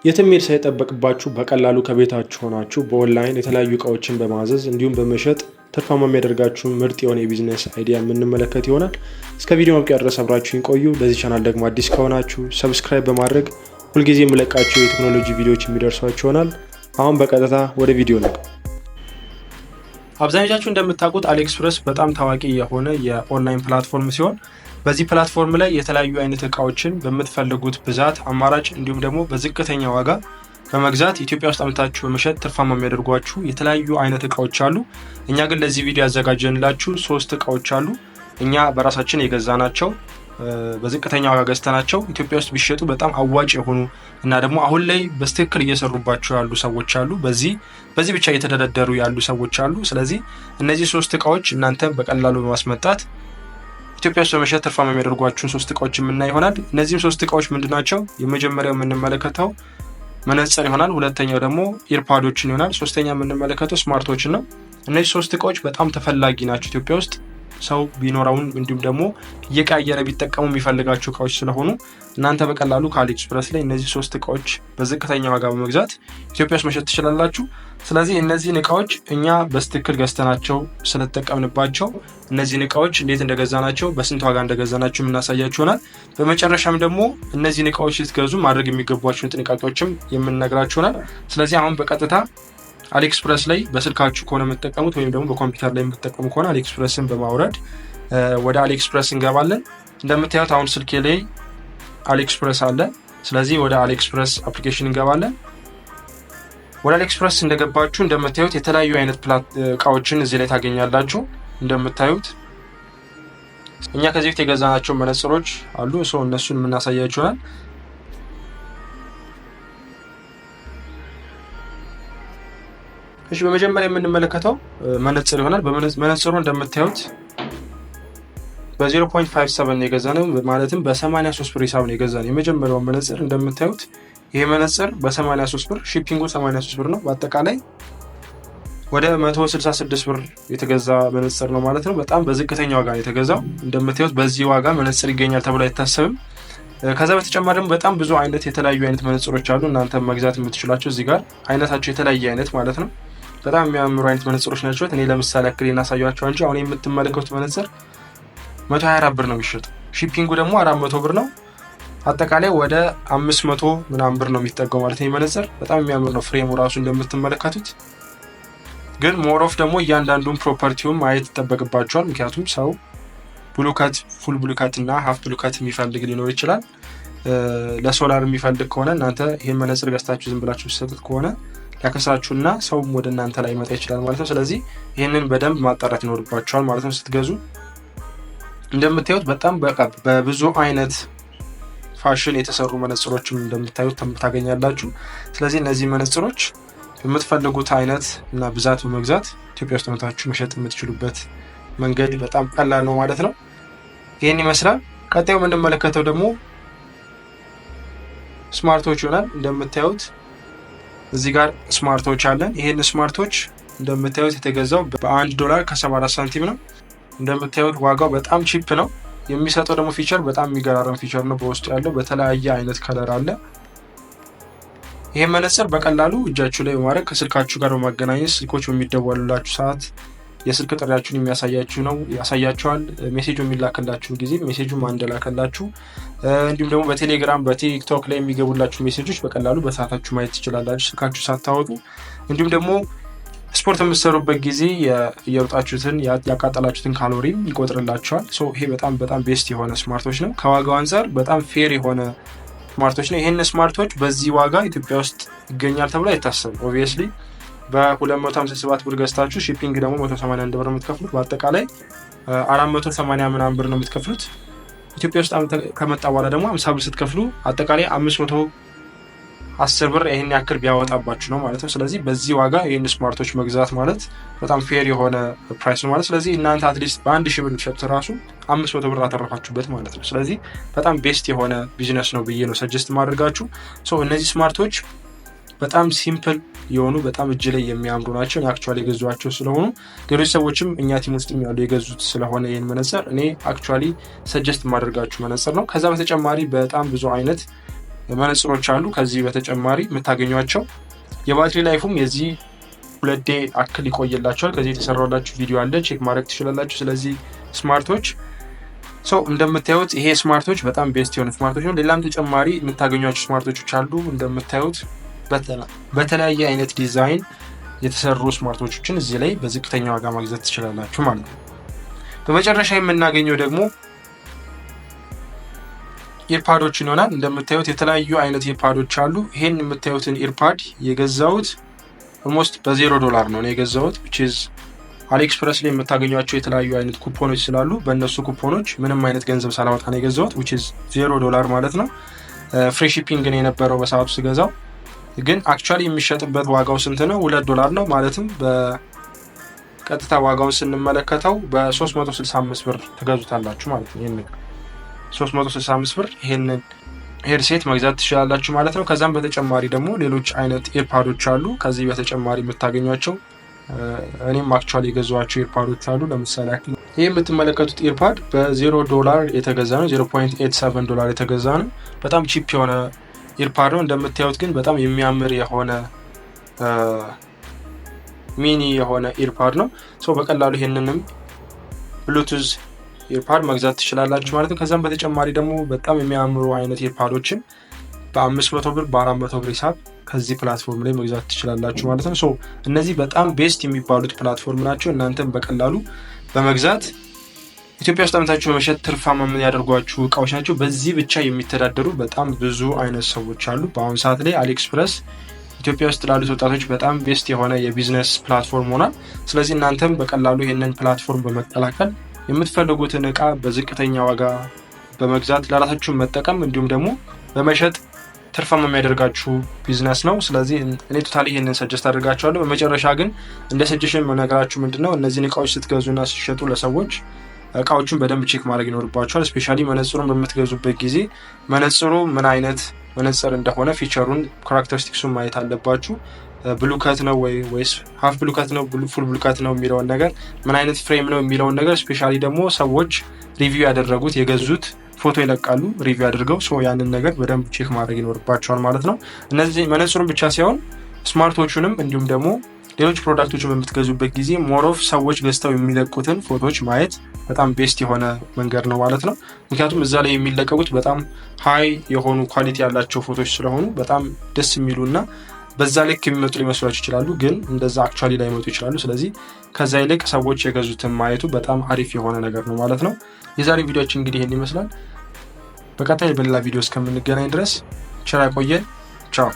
የትም መሄድ ሳይጠበቅባችሁ በቀላሉ ከቤታችሁ ሆናችሁ በኦንላይን የተለያዩ እቃዎችን በማዘዝ እንዲሁም በመሸጥ ትርፋማ የሚያደርጋችሁ ምርጥ የሆነ የ business idea የምንመለከት ይሆናል። እስከ ቪዲዮ ማብቂያ ድረስ አብራችሁኝ ቆዩ። ለዚህ ቻናል ደግሞ አዲስ ከሆናችሁ subscribe በማድረግ ሁልጊዜ የምለቃቸው የቴክኖሎጂ ቪዲዮዎች የሚደርሷችሁ ይሆናል። አሁን በቀጥታ ወደ ቪዲዮ ነው። አብዛኞቻችሁ እንደምታውቁት AliExpress በጣም ታዋቂ የሆነ የ online platform ሲሆን በዚህ platform ላይ የተለያዩ አይነት እቃዎችን በምትፈልጉት ብዛት፣ አማራጭ እንዲሁም ደግሞ በዝቅተኛ ዋጋ በመግዛት ኢትዮጵያ ውስጥ አምጥታችሁ በመሸጥ ትርፋማ የሚያደርጓችሁ የተለያዩ አይነት እቃዎች አሉ። እኛ ግን ለዚህ ቪዲዮ ያዘጋጀንላችሁ ሶስት እቃዎች አሉ። እኛ በራሳችን የገዛናቸው፣ በዝቅተኛ ዋጋ ገዝተናቸው ኢትዮጵያ ውስጥ ቢሸጡ በጣም አዋጭ የሆኑ እና ደግሞ አሁን ላይ በትክክል እየሰሩባቸው ያሉ ሰዎች አሉ። በዚህ ብቻ እየተደረደሩ ያሉ ሰዎች አሉ። ስለዚህ እነዚህ ሶስት እቃዎች እናንተ በቀላሉ በማስመጣት ኢትዮጵያ ውስጥ በመሸጥ ትርፋማ የሚያደርጓችሁን ሶስት እቃዎች የምናይ ይሆናል። እነዚህም ሶስት እቃዎች ምንድን ናቸው? የመጀመሪያው የምንመለከተው መነጽር ይሆናል። ሁለተኛው ደግሞ earpod ኦችን ይሆናል። ሶስተኛ የምንመለከተው smart watch ን ነው። እነዚህ ሶስት እቃዎች በጣም ተፈላጊ ናቸው ኢትዮጵያ ውስጥ ሰው ቢኖረውን እንዲሁም ደግሞ እየቀያየረ ቢጠቀሙ የሚፈልጋቸው እቃዎች ስለሆኑ እናንተ በቀላሉ ከ AliExpress ላይ እነዚህ ሶስት እቃዎች በዝቅተኛ ዋጋ በመግዛት ኢትዮጵያ ውስጥ መሸጥ ትችላላችሁ። ስለዚህ እነዚህን እቃዎች እኛ በትክክል ገዝተናቸው ስለተጠቀምንባቸው እነዚህን እቃዎች እንዴት እንደገዛናቸው፣ በስንት ዋጋ እንደገዛናቸው የምናሳያችሁ ይሆናል። በመጨረሻም ደግሞ እነዚህን እቃዎች ስትገዙ ማድረግ የሚገቧቸውን ጥንቃቄዎችም የምንነግራችሁ ይሆናል። ስለዚህ አሁን በቀጥታ AliExpress ላይ በስልካችሁ ከሆነ የምትጠቀሙት ወይም ደግሞ በኮምፒውተር ላይ የምትጠቀሙ ከሆነ AliExpress ን በማውረድ ወደ AliExpress እንገባለን። እንደምታዩት አሁን ስልኬ ላይ AliExpress አለ። ስለዚህ ወደ AliExpress application እንገባለን። ወደ AliExpress እንደገባችሁ እንደምታዩት የተለያዩ አይነት እቃዎችን እዚህ ላይ ታገኛላችሁ። እንደምታዩት እኛ ከዚህ በፊት የገዛናቸው መነጽሮች አሉ። So እነሱን የምናሳያችሁ ይሆናል። እሺ፣ በመጀመሪያ የምንመለከተው መነጽር ይሆናል። መነጽሩ እንደምታዩት በ0.57 የገዛነው፣ ማለትም በ83 ብር ሂሳብ ነው የገዛነው። የመጀመሪያው መነጽር እንደምታዩት ይሄ መነጽር በ83 ብር፣ shipping ኡ 83 ብር ነው። በአጠቃላይ ወደ 166 ብር የተገዛ መነጽር ነው ማለት ነው። በጣም በዝቅተኛ ዋጋ ነው የተገዛው። እንደምታዩት በዚህ ዋጋ መነጽር ይገኛል ተብሎ አይታሰብም። ከዛ በተጨማሪ ደግሞ በጣም ብዙ አይነት የተለያዩ አይነት መነጽሮች አሉ። እናንተ መግዛት የምትችሏቸው እዚህ ጋር አይነታቸው የተለያየ አይነት ማለት ነው። በጣም የሚያምሩ አይነት መነጽሮች ናቸው። እኔ ለምሳሌ ያክል እናሳያቸው እንጂ አሁን የምትመለከቱት መነጽር 124 ብር ነው የሚሸጠው። Shipping ኡ ደግሞ 400 ብር ነው። አጠቃላይ ወደ 500 ምናምን ብር ነው የሚጠጋው ማለት ነው። መነጽር በጣም የሚያምር ነው frame ኡ ራሱ እንደምትመለከቱት። ግን more of ደግሞ እያንዳንዱን property ውን ማየት ይጠበቅባቸዋል። ምክንያቱም ሰው blue cut፣ full blue cut እና half blue cut የሚፈልግ ሊኖር ይችላል። ለሶላር የሚፈልግ ከሆነ እናንተ ይህን መነጽር ገዝታችሁ ዝም ብላችሁ ሲሰጡት ከሆነ ሊያከስራችሁና ሰውም ወደ እናንተ ላይ ይመጣ ይችላል ማለት ነው። ስለዚህ ይህንን በደንብ ማጣራት ይኖርባችኋል ማለት ነው ስትገዙ። እንደምታዩት በጣም በብዙ አይነት ፋሽን የተሰሩ መነጽሮችም እንደምታዩት ታገኛላችሁ። ስለዚህ እነዚህ መነጽሮች በምትፈልጉት አይነት እና ብዛት በመግዛት ኢትዮጵያ ውስጥ መታችሁ መሸጥ የምትችሉበት መንገድ በጣም ቀላል ነው ማለት ነው። ይህን ይመስላል። ቀጣዩ የምንመለከተው ደግሞ smart watch ይሆናል። እንደምታዩት እዚህ ጋር smart watch አለን። ይህን smart watch እንደምታዩት የተገዛው በ1 ዶላር ከ74 ሳንቲም ነው። እንደምታዩት ዋጋው በጣም cheap ነው። የሚሰጠው ደግሞ feature በጣም የሚገራረም feature ነው። በውስጡ ያለው በተለያየ አይነት color አለ። ይህ መነጽር በቀላሉ እጃችሁ ላይ በማድረግ ከስልካችሁ ጋር በማገናኘት ስልኮች በሚደወሉላችሁ ሰዓት የስልክ ጥሪያችሁን የሚያሳያችሁ ነው ያሳያችኋል። Message የሚላክላችሁ ጊዜ message ኡ ማን እንደላከላችሁ እንዲሁም ደግሞ በቴሌግራም፣ በቲክቶክ ላይ የሚገቡላችሁ message ኦች በቀላሉ በሰዓታችሁ ማየት ትችላላችሁ ስልካችሁ ሳታወጡ። እንዲሁም ደግሞ ስፖርት የምትሰሩበት ጊዜ የሮጣችሁትን ያቃጠላችሁትን ካሎሪም ይቆጥርላችኋል። ይሄ በጣም በጣም best የሆነ smart watch ነው። ከዋጋው አንጻር በጣም fair የሆነ smart watch ነው። ይህን smart watch በዚህ ዋጋ ኢትዮጵያ ውስጥ ይገኛል ተብሎ አይታሰብም። Obviously በ257 ብር ገዝታችሁ shipping ደግሞ 181 ብር የምትከፍሉት፣ በአጠቃላይ 480 ምናምን ብር ነው የምትከፍሉት። ኢትዮጵያ ውስጥ ከመጣ በኋላ ደግሞ 50 ብር ስትከፍሉ አጠቃላይ 510 ብር ይህን ያክል ቢያወጣባችሁ ነው ማለት ነው። ስለዚህ በዚህ ዋጋ ይህን smart watch መግዛት ማለት በጣም fair የሆነ price ነው ማለት። ስለዚህ እናንተ at least በ1000 ብር ብትሸጡት ራሱ 500 ብር አተረፋችሁበት ማለት ነው። ስለዚህ በጣም best የሆነ ቢዝነስ ነው ብዬ ነው suggest ማደርጋችሁ። እነዚህ smart watch በጣም simple የሆኑ በጣም እጅ ላይ የሚያምሩ ናቸው። Actually የገዟቸው ስለሆኑ ሌሎች ሰዎችም እኛ team ውስጥ ያሉ የገዙት ስለሆነ ይህን መነጽር እኔ actually suggest የማደርጋችሁ መነጽር ነው። ከዛ በተጨማሪ በጣም ብዙ አይነት መነጽሮች አሉ። ከዚህ በተጨማሪ የምታገኟቸው የ battery life ኡም የዚህ 2 day አክል ይቆይላችኋል። ከዚህ የተሰራላችሁ ቪዲዮ አለ፣ check ማድረግ ትችላላችሁ። ስለዚህ smartwatch so እንደምታዩት ይሄ smartwatch በጣም best የሆነ smartwatch ነው። ሌላም ተጨማሪ የምታገኟቸው smartwatch ኦች አሉ። እንደምታዩት በተለያየ አይነት ዲዛይን የተሰሩ smartwatch ኦችን እዚህ ላይ በዝቅተኛ ዋጋ ማግኘት ትችላላችሁ ማለት ነው። በመጨረሻ የምናገኘው ደግሞ earpod ኦችን ይሆናል። እንደምታዩት የተለያዩ አይነት earpod ኦች አሉ። ይሄን የምታዩትን earpod የገዛሁት almost በ0 ዶላር ነው የገዛሁት፣ which is AliExpress ላይ የምታገኟቸው የተለያዩ አይነት ኩፖኖች ስላሉ በእነሱ ኩፖኖች ምንም አይነት ገንዘብ ሳላወጣ ነው የገዛሁት፣ which is 0 ዶላር ማለት ነው። Free shipping ነው የነበረው በሰዓቱ ስገዛው። ግን actually የሚሸጥበት ዋጋው ስንት ነው? 2 ዶላር ነው። ማለትም በቀጥታ ዋጋውን ስንመለከተው በ365 ብር ትገዙታላችሁ ማለት ነው። ይህን 365 ብር ይሄንን headset መግዛት ትችላላችሁ ማለት ነው። ከዛም በተጨማሪ ደግሞ ሌሎች አይነት earpod ኦች አሉ። ከዚህ በተጨማሪ የምታገኟቸው እኔም actually የገዛኋቸው earpod ኦች አሉ። ለምሳሌ ያክል ይህ የምትመለከቱት earpod በ0 ዶላር የተገዛ ነው። 0.87 ዶላር የተገዛ ነው። በጣም cheap የሆነ earpod ነው። እንደምታዩት ግን በጣም የሚያምር የሆነ mini የሆነ earpod ነው። So በቀላሉ ይሄንንም Bluetooth earpod መግዛት ትችላላችሁ ማለት ነው። ከዛም በተጨማሪ ደግሞ በጣም የሚያምሩ አይነት earpod ኦችን በ500 ብር፣ በ400 ብር ሂሳብ ከዚህ platform ላይ መግዛት ትችላላችሁ ማለት ነው። So እነዚህ በጣም best የሚባሉት platform ናቸው። እናንተም በቀላሉ በመግዛት ኢትዮጵያ ውስጥ አምጥታችሁ በመሸጥ ትርፋማ የሚያደርጓችሁ እቃዎች ናቸው። በዚህ ብቻ የሚተዳደሩ በጣም ብዙ አይነት ሰዎች አሉ። በአሁኑ ሰዓት ላይ AliExpress ኢትዮጵያ ውስጥ ላሉት ወጣቶች በጣም best የሆነ የ business platform ሆኗል። ስለዚህ እናንተም በቀላሉ ይህንን platform በመቀላቀል የምትፈልጉትን እቃ በዝቅተኛ ዋጋ በመግዛት ለራሳችሁ መጠቀም እንዲሁም ደግሞ በመሸጥ ትርፋማ የሚያደርጋችሁ ቢዝነስ ነው። ስለዚህ እኔ totally ይህንን suggest አደርጋችኋለሁ። በመጨረሻ ግን እንደ suggestion የምነግራችሁ ምንድነው፣ እነዚህን እቃዎች ስትገዙና ስትሸጡ ለሰዎች እቃዎቹን በደንብ check ማድረግ ይኖርባችኋል። Especially መነጽሩን በምትገዙበት ጊዜ መነጽሩ ምን አይነት መነጽር እንደሆነ feature ኡን፣ characteristics ኡን ማየት አለባችሁ። Blue cut ነው ወይ ወይስ half blue cut ነው፣ full blue cut ነው የሚለውን ነገር፣ ምን አይነት frame ነው የሚለውን ነገር፣ especially ደግሞ ሰዎች review ያደረጉት የገዙት ፎቶ ይለቃሉ review አድርገው፣ so ያንን ነገር በደንብ check ማድረግ ይኖርባችኋል ማለት ነው። እነዚህ መነጽሩን ብቻ ሳይሆን smartwatch ኡንም እንዲሁም ደግሞ ሌሎች product ኦችን በምትገዙበት ጊዜ more of ሰዎች ገዝተው የሚለቁትን ፎቶዎች ማየት በጣም best የሆነ መንገድ ነው ማለት ነው። ምክንያቱም እዛ ላይ የሚለቀቁት በጣም high የሆኑ quality ያላቸው ፎቶዎች ስለሆኑ በጣም ደስ የሚሉ እና በዛ ልክ የሚመጡ ሊመስሏችሁ ይችላሉ፣ ግን እንደዛ actually ላይመጡ ይችላሉ። ስለዚህ ከዛ ይልቅ ሰዎች የገዙትን ማየቱ በጣም አሪፍ የሆነ ነገር ነው ማለት ነው። የዛሬ ቪዲዮአችን እንግዲህ ይህን ይመስላል። በቀጣይ በሌላ ቪዲዮ እስከምንገናኝ ድረስ ቸር ያቆየን። ቻው።